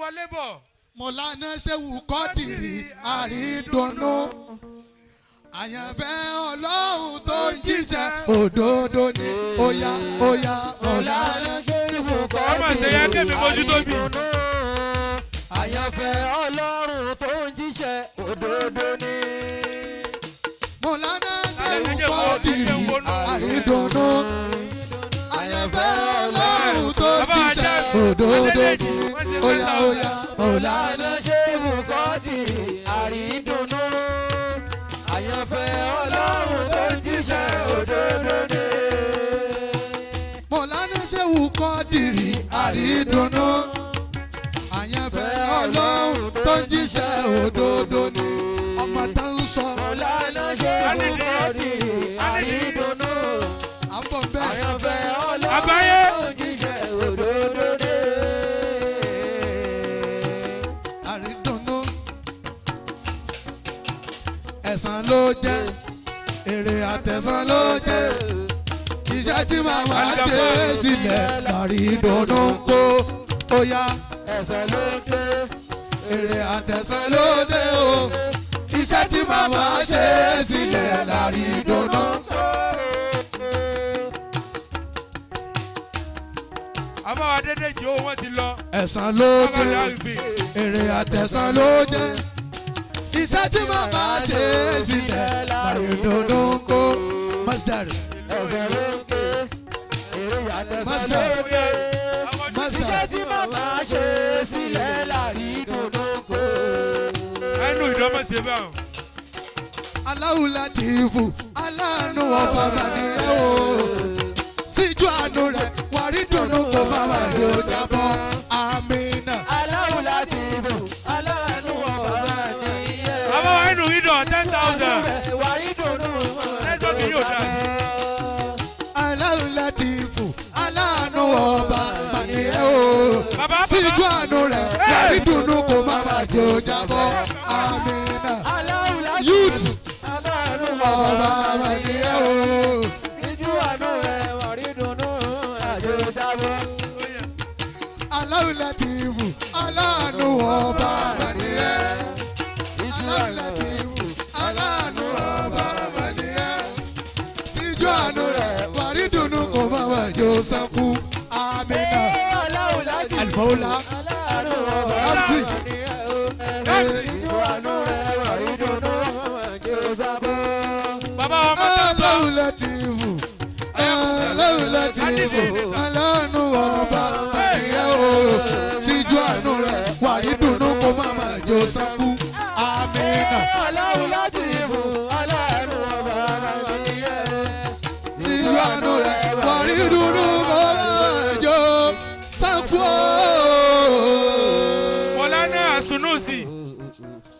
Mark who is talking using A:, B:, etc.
A: wọlé bọ̀.
B: Mọ̀lánà Ṣéwù Kọ́dìrì àrídùnnú. Àyànfẹ́ Ọlọ́run tó ń jíṣẹ́ òdodo ni óyá óyá Mọ̀lánà.
C: Ṣéwù
A: Ọmọ ṣe yẹ kémi mójútó bí.
C: Àyànfẹ́ Ọlọ́run tó ń jíṣẹ́ òdodo ni.
B: Mọ̀lánà Ṣéwù Kọ́dìrì àrídùnnú. Àyànfẹ́ Ọlọ́run tó ń jíṣẹ́ òdodo ni óyá óyá Mọ̀lánà.
C: Ṣéwù Kọ́dìrì àrídùnnú. Àyànfẹ́ Ọlọ́run tó ń jíṣẹ́ òdodo ni.
B: Mọ̀lánà Ṣéwù Kọ́dìrì àrídùnnú. Àyànfẹ́ Ọlọ́run tó ń jíṣẹ́ òdodo ni ọmọ tá ń sọ.
C: Mọ̀lánà Ṣéwù Kọ́dìrì àrídùnnú.
B: À ń bọ̀ bẹ́ẹ̀.
C: Àyànfẹ́ Ọlọ́run
A: Àgbáyé.
C: tó ń jíṣẹ́ òdodo ni.
B: Àrídùnnú ẹ̀san ló jẹ́ èrè àtẹ̀san ló jẹ́ iṣẹ́ tí màmá ṣe sílẹ̀ àrídùnnú ń kó ó yá
C: Ẹ̀san ló dé.
B: èrè àtẹ̀san ló dé o iṣẹ́ tí màmá ṣe sílẹ̀ àrídùnnú.
A: Àbáwá Adédèjì owó wọn ti lọ.
B: Ẹ̀san ló
A: Bàbá
B: dé
A: Dáhùn fi.
B: èrè àtẹ̀san ló jẹ́ iṣẹ́ tí màmá ṣe sílẹ̀ àrídùnnú ń kó masdar
C: Ẹ̀san ló dé. Èrè àtẹ̀san ló
B: Masdar.
C: dé.
B: Masdar.
C: Iṣẹ́ tí màmá ṣe sílẹ̀ lárídùnnú kó.
A: Ẹnu ìdánmọ̀ ṣe báwọn.
B: Aláwù Látìfù aláàánú ọba bàníyẹ o síjú àánú rẹ̀ wàrí dùnú kò má bà yóò jábọ́ amínà.
C: Aláwù Látìfù aláàánú ọba nìyẹn.
A: Bàbá wa ẹnu ìdán 10,000.
C: Wàrídùnnú
A: Nẹ́tíwọ́ọ̀kì yóò dáa.
B: Aláwù Látìfù aláàánú ọba bàníyẹ o
A: Bàbá, bàbá.
B: síjú àánú rẹ̀ wàrí dùnú kò má bà yóò jábọ́ amínà.
C: Aláwù Látìfù
B: Youth.
C: aláàánú
B: Ọba
C: ọba
B: bàníyẹ o.
C: Síjú àánú rẹ̀ wàrídùnnú àjò sábọ̀.
B: Aláwù Látìfù aláàánú ọba bàníyẹ. Aláwù Látìfù aláàánú ọba bàníyẹ. Síjú àánú rẹ̀ wàrí dùnú kò má bà yóò sánkú amínà.
C: Aláwù Látìfù
B: Alifawula
C: aláàánú ọba
B: Ramsi.
C: nìyẹn. Síjú àánú rẹ̀ wàrídùnnú àjò sábọ̀.
A: Bàbá wa mọ́tò sọ.
B: Aláwù Látìfù Aláwù Látìfù aláàánú ọba bàníyẹ o. Síjú àánú rẹ̀ wàrí dùnú kò má bà yóò sánkú amínà.
C: Aláwù Látìfù aláàánú ọba nìyẹn.
B: Síjú àánú rẹ̀ wàrí dùnú kò má bà yóò sánkú o.
A: Mọ̀lánà Sunusi.